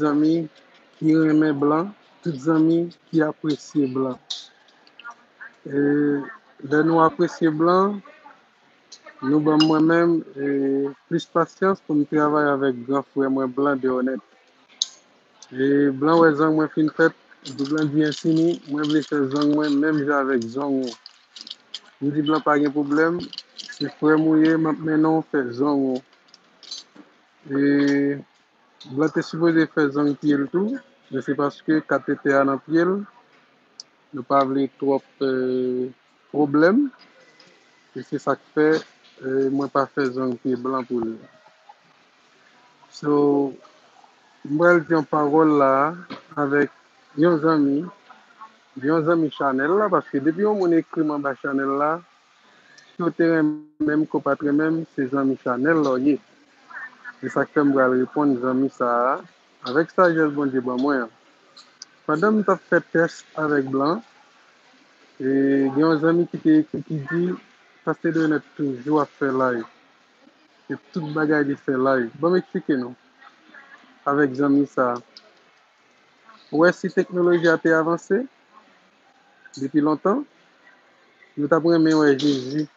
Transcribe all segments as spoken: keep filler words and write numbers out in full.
zanmi ki renmen blan, tout zanmi ki apresye blan. E lè nou apresye blan, nou ban mwen menm e, plis pasyans pou m travay avèk gran frè mwen blan de onèt. E blan wè zang mwen fin fèt, epi blan di, Ensini, mwen vle fè zang mwen menm jan avèk zong ou. M di blan pa gen pwoblèm, se frè m ou ye, m ap mennen w fè zong ou. E blan te sipoze fè zang pye l tou, men se paske katetè a nan pye l, nou pa vle twòp e, pwoblèm. E se sa k fè e, mwen pa fè zang pye blan pou li. So, m pral di yon pawòl la avèk yon zanmi, yon zanmi chanèl la, paske depi yon moun ekri m anba chanèl la, ke w te renmen m, ke w pa t renmen m, se zanmi chanèl la w ye. E sa k fè m pral reponn zanmi sa a avèk sajès Bondye ban mwen an. Pandan m t ap fè tès avèk blan, e gen yon zanmi ki te ekri ki di, Pastè Donet toujou ap fè live. E tout bagay li fè live. Ban m eksplike nou avèk zanmi sa a. Ou wè si teknoloji a te avanse depi lontan, nou t ap renmen wè Jezi.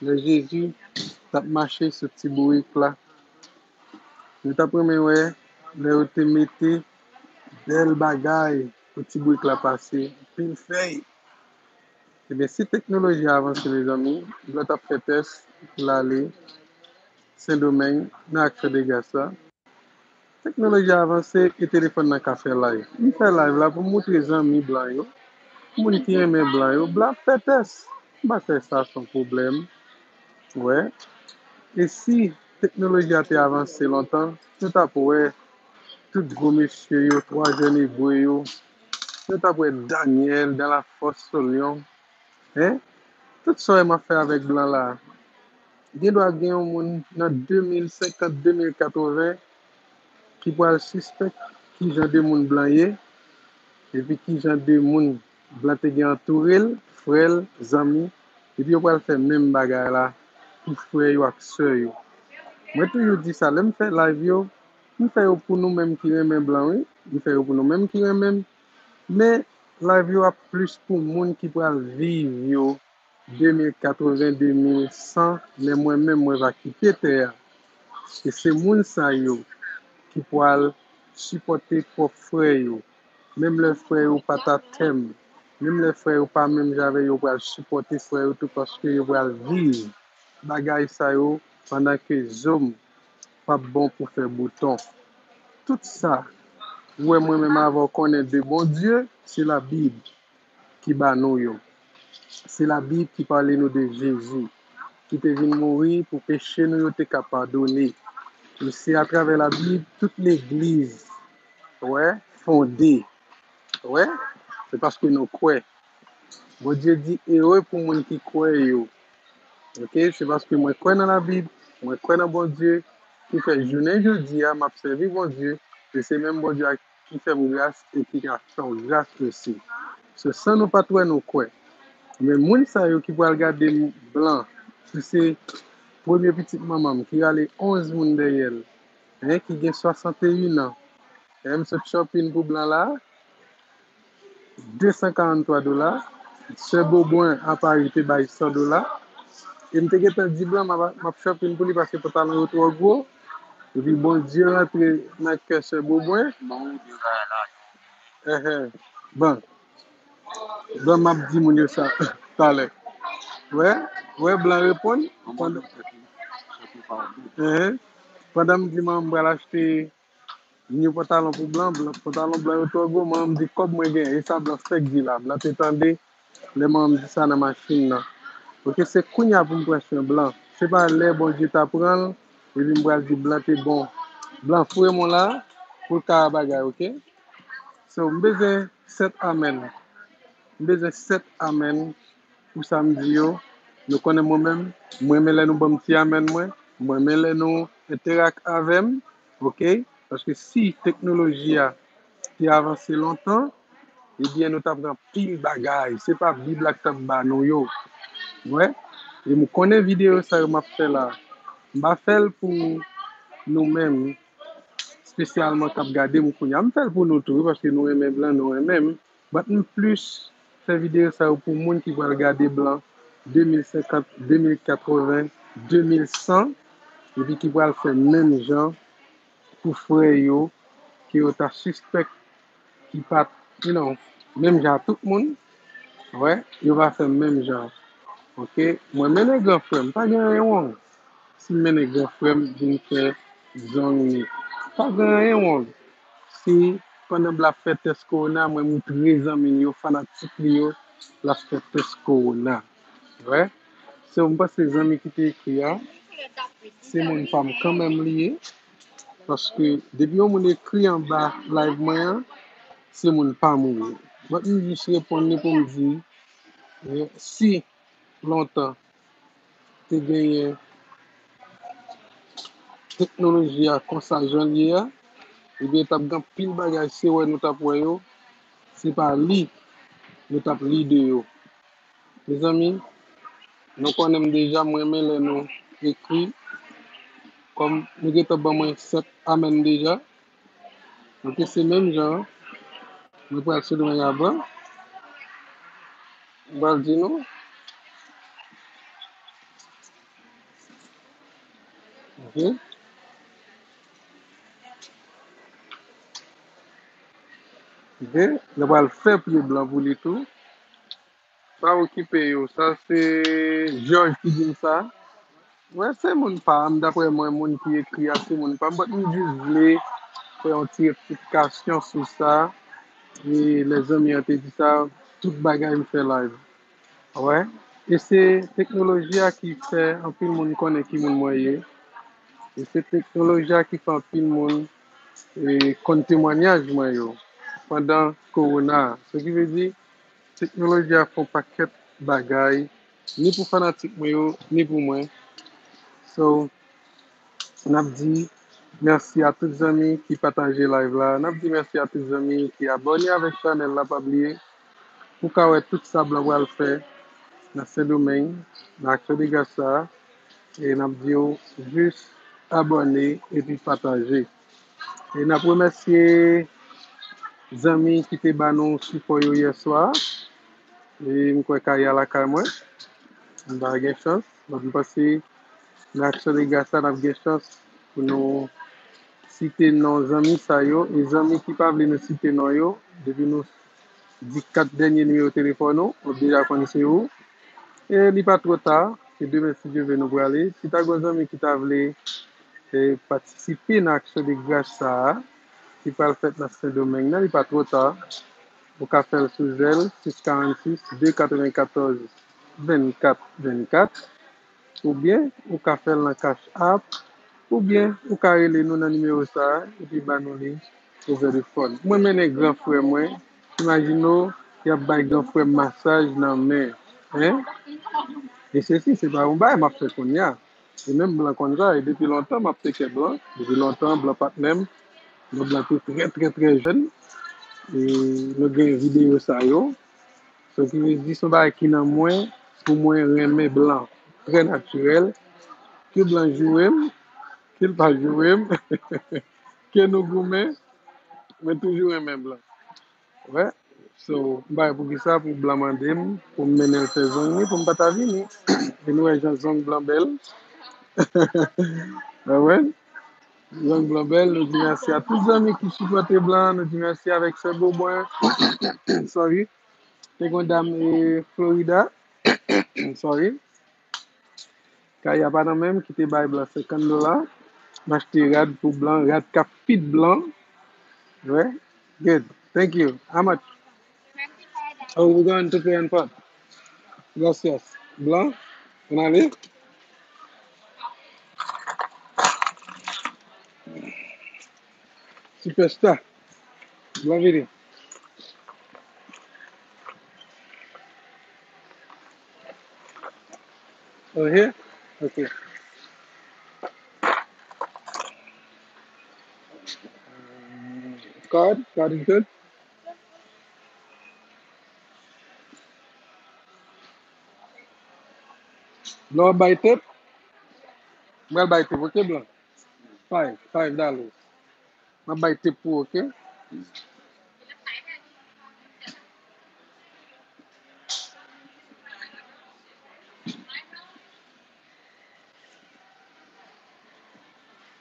Lè Jezi t ap mache sou ti bourik la, nou t ap renmen wè lè yo te mete bèl bagay pou ti bourik la pase, anpil fèy. Ebyen, si teknoloji a avanse, mezanmi, blan t ap fè tès pou l ale Sendomeng nan aksyon de gras la. Teknoloji a avanse e telefòn nan ka fè live. M fè live la pou m moutre zanmi blan yo, moun ki renmen blan yo, blan ap fè tès. M pa kwè sa se yon pwoblèm. Wè. E si teknoloji a te avanse lontan, nou t ap wè tout gwo mesye yo, twa jèn ebre yo, nou t ap wè Daniel dans la fosse au lion. Hein? Tout sa w wè m ap fè avèk blan la, gen dwa gen yon moun nan de mil senkant, de mil katreven ki pral sispèk ki jan de moun blan ye, epi ki jan de moun blan te gen antoure l, frè l, zanmi, epi yo pral fè menm bagay la pou frè yo ak sè yo. Mwen toujou di sa, lè m fè live yo, m fè yo pou nou menm ki renmen blan, wi. M fè yo pou nou menm ki renmen m. Men, live yo ap plis pou moun ki pral viv yo de mil katreven, de mil san, men mwen menm, mwen va kite tè a. E se moun sa yo ki pral sipòte pwòp frè yo. Menm lè frè yo pa ta tèm, menm lè frè yo pa menm jan avè yo, yo pral sipòte frè yo tou paske yo pral viv bagay sa yo pandan ke zo m p ap bon pou fè bouton. Tout sa, ou wè mwen menm avè w konnen de Bondye, se Labib ki ba nou yo. Se Labib ki pale nou de Jezi, ki te vin mouri pou peche nou yo te ka padone. E se atravè Labib tout legliz, wè, fonde. Wè, se paske nou kwè. Bondye di, ere pou moun ki kwè yo. Ok, se paske mwen kwè nan Labib, mwen kwè nan Bondye, ki fè jounen jodi a, m ap sèvi Bondye, e se menm Bondye a ki fè m gras e ki ka fè w gras osi. So, san nou pa t wè, nou kwè. Men moun sa yo ki pral gade m blan, si se premye pitit manman m ki rale onz moun dèyè l, hein, ki gen swasanteyen an, hein, m sot shopping pou blan la, de san karanntwa dola. Sè Bobwen a Pari te bay san dola. E m te gentan di blan m ap, m ap shopping pou li paske pantalon yo twò gwo. Epi Bondye rantre nan kè sè Bobwen. Enhen. Bon. Blan m ap di moun yo sa talè. Wè, wè, blan reponn. Enhen. Pandan m di m pral achte New pantalon pou blan, blan, pantalon blan yo twò gwo, mwen m di kòb mwen genyen, e sa blan fèk di la, blan te tande, lè mwen m di sa nan machin nan. Ok, se kounye a pou m pran swen blan. Se pa lè Bondye ta pran l, epi m pral di blan te bon. Blan foure m on la, pou l ka bagay, ok? So, m bezwen sèt amèn. M bezwen sèt amèn pou sa m di yo. Nou konnen mwen menm, mwen renmen lè nou ban m ti amèn mwen, mwen renmen lè nou enterak avè m, ok? Paske si teknoloji a te avanse lontan, ebyen nou t ap gen anpil bagay. Se pa Bib la k t ap ba nou yo. Wè? E m konnen videyo sa yo m ap fè la, m pa fè l pou nou menm. espesyalman k ap gade m kounye a. M fè l pou nou tou, wi, paske nou renmen blan, nou renmen m. But m plis fè videyo sa yo pou moun ki pral gade blan de mil senkant, de mil katreven, de mil san, epi ki pral fè menm jan pou frè yo ke yo ta sispèk ki pa t, you know, menm jan ak tout moun, wè, yo va fè menm jan. Oke? Mwen mennen gran frè m, pa gen anyen wrong. Si m mennen gran frè m vin fè zong li, pa gen anyen wrong. Si pandan l ap fè tès kowona, mwen moutre zanmi l yo, fanatik li yo, l ap fè tès kowona. Wè? So, m panse zanmi ki te ekri a, se moun pa m kanmenm li ye. Paske depi yon moun ekri anba live mwen an, se moun pa m ou ye. But m jis reponn li pou m di, eh, si lontan te genyen teknoloji a konsa jan l ye a, ebyen t ap gen anpil bagay se wè nou t ap wè yo, se pa li nou t ap li de yo. Mezanmi, nou konnen m deja, m renmen lè nou ekri. Kòm nou gentan ban mwen sèt amèn deja. Oke, se menm jan an. Mwen pral sou domèn avan. M pral di nou. Oke. Oke. Nou pral fè pye blan pou li tou. Pa okipe yo. Sa se Jòj ki di m sa. Wè, se moun pa m, daprè mwen, moun ki ekri a, se moun pa m. But m jis vle fè yon ti rektifikasyon sou sa. E lèzanmi an te di sa, tout bagay m fè live. Wè. E se teknoloji a ki fè anpil moun konnen ki moun mwen ye. E se teknoloji a ki fè anpil moun, e, konn temwanyaj mwen yo pandan kowona a. Sa ki vle di, teknoloji a fè yon pakèt bagay, ni pou fanatik mwen yo, ni pou mwen. So, n ap di mèsi a tout zanmi ki pataje live la. N ap di mèsi a tout zanmi ki abòne avèk chanèl la. Pa bliye, ou ka wè tout sa blan pral fè nan Sendomeng, nan aksyon de gras sa a. E n ap di w jis abòne epi pataje. E n ap remèsye zanmi ki te ba nou sipò yo yè swa. E m kwè Kaya lakay mwen. M pa gen chans. Donk, m panse nan aksyon de gras la, n ap gen chans pou nou site non zanmi sa yo. E zanmi ki pa vle nou site non yo, depi nou di kat dènye nimewo telefòn ou, ou deja konn se ou. E li pa twò ta, se demen si Dye vle nou prale. Si ta gen zanmi ki ta vle, e, patisipe nan aksyon de gras sa a, ki pral fèt nan Sendomeng nan, li pa twò ta. Ou ka fè l sou Zelle, sis karannsis, de katrevenkatòz, vennkat vennkat, oubyen ou ka fè l nan Cash App, oubyen ou ka rele nou nan nimewo sa a, epi ba nou li over the phone. Mwen mennen gran frè mwen, imajine w, y ap bay gran frè m masaj nan men, en? E sesi, se pa yon bagay m ap fè kounye a. E menm blan konn sa, e depi lontan m ap teke blan. Depi lontan, blan patnè m. Mwen blan te trè, trè, trè jèn. E nou gen videyo sa yo. Sa ki vle di, se yon bagay ki nan mwen, pou mwen renmen blan. Trè natirèl. Ke blan joure m, ke l pa joure m, ke nou goumen, mwen toujou renmen blan. Wè. So, m pa wè poukisa pou blan mande m pou m mennen l fè zong li, pou m pa ta vini. E nou wè jan zong blan bèl. Wè, wè. Zong blan bèl, nou di mèsi a tout zanmi ki sipòte blan, nou di mèsi avèk sè Bobwen. Sorry. Te gen yon dam, e, Florida. Sorry. Kaya pa nan menm ki te bay blan senkant dola. M achte rad pou blan, rad k ap fit blan. Wè. Good. Thank you. How much? Oh, we're going to pay in pot. Gracias. Blan, ann ale. Superstar. Blan vini. Oh, here? Okay. Card? Card is good? Blan w ap bay tip? Mwen bay tip, ok, blan? Five, five dollars. M ap bay tip pou ou, oke?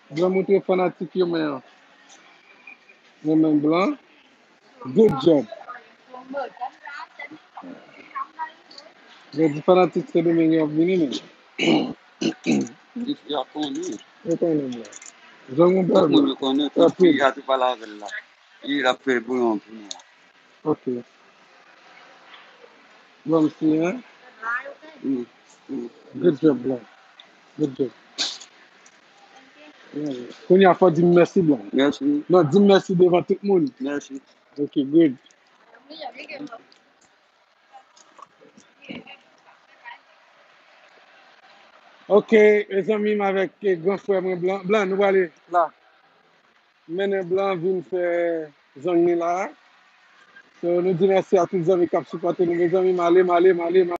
Blan montre fanatik yo men an. Men men blan. Good job. Jodi fanatik Sendomeng yo ap vini men. Yo konnen. Yo konnen blan. Jan yon blan. Tout moun yo konnen. Tout fi a tou pale avè l la. Li ap fè bouyon pou nou. Ok. Bon, si, hein? Mm, mm. Good job, blan. Good job. Yeah. Kounye a fò di m mèsi, blan. Mèsi. Non, di m mèsi devan tout moun. Mèsi. Ok, good. Ok, e zanmi m avèk e gran frè mwen blan. Blan, nou prale la. Mennen blan vin fè zang li la. So, nou di mèsi a tout zanmi k ap sipòte nou. Mezanmi, m ale, m ale, m ale, m ale.